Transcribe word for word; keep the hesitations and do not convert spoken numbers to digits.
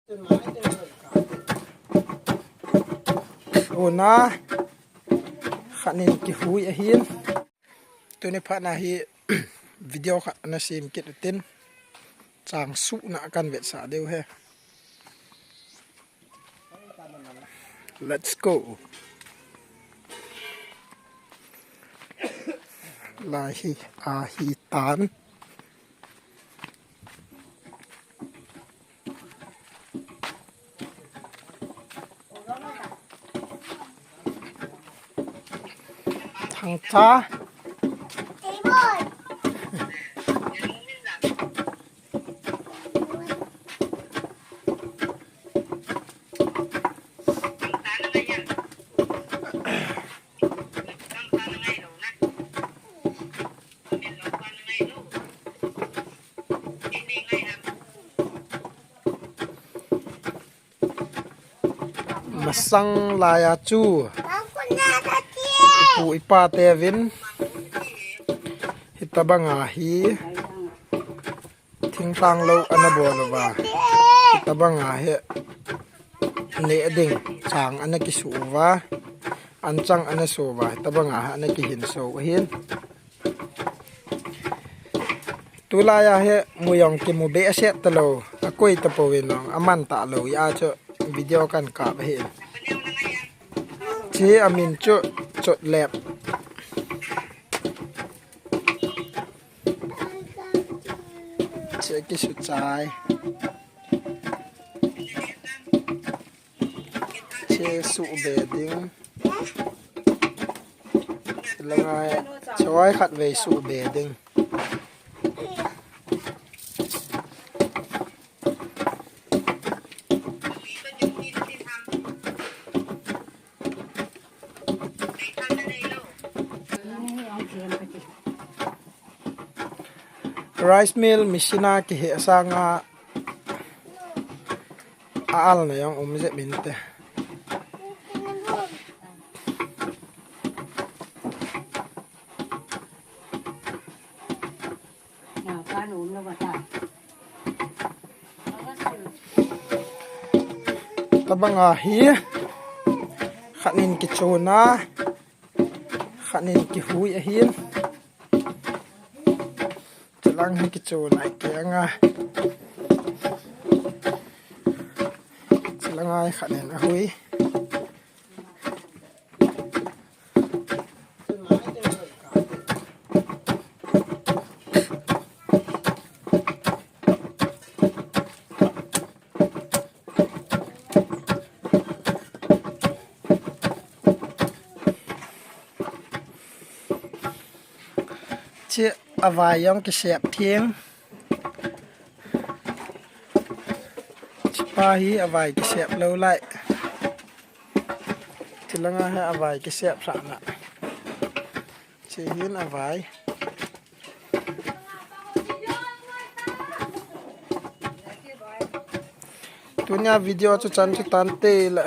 Tuna khat in kihui ahin. Tuni phat na hi video khat ana sem kit utin, chang suhna kan vetsah diu ahi. Let's go. Lai hi ahi tan. Thangcha. Masang laiya chu ipu ipa teuvin hitabanga hi thingtang lou ana bol uva, hitabanga hi neh ding chang ana kisu uva, anchang ana so uva, hitabanga hi ana kihin so ahin. Tulaiya hi mu jong kimu behseh talou, akoi tapou in jong, aman talou jeh a chu video kan kap ahi. Chi amin chu chotlep. Chi kisu chai. Che suh be ding. Langai, chawai khat vei suh be ding. Rice mill machine a kihe sanga a alna jong um jep inte. Tabanga hi khat in kichon a, khat in kihui ahin. Chilang hi kichon a keng a. Chilang a hi khat in ahui. Chi avai jong kisep theng. Chipa hi avai kisep lou lai. Chilanga hi avai kisep sahna. Chi hin avai. Tunia video chu chan chu tante la.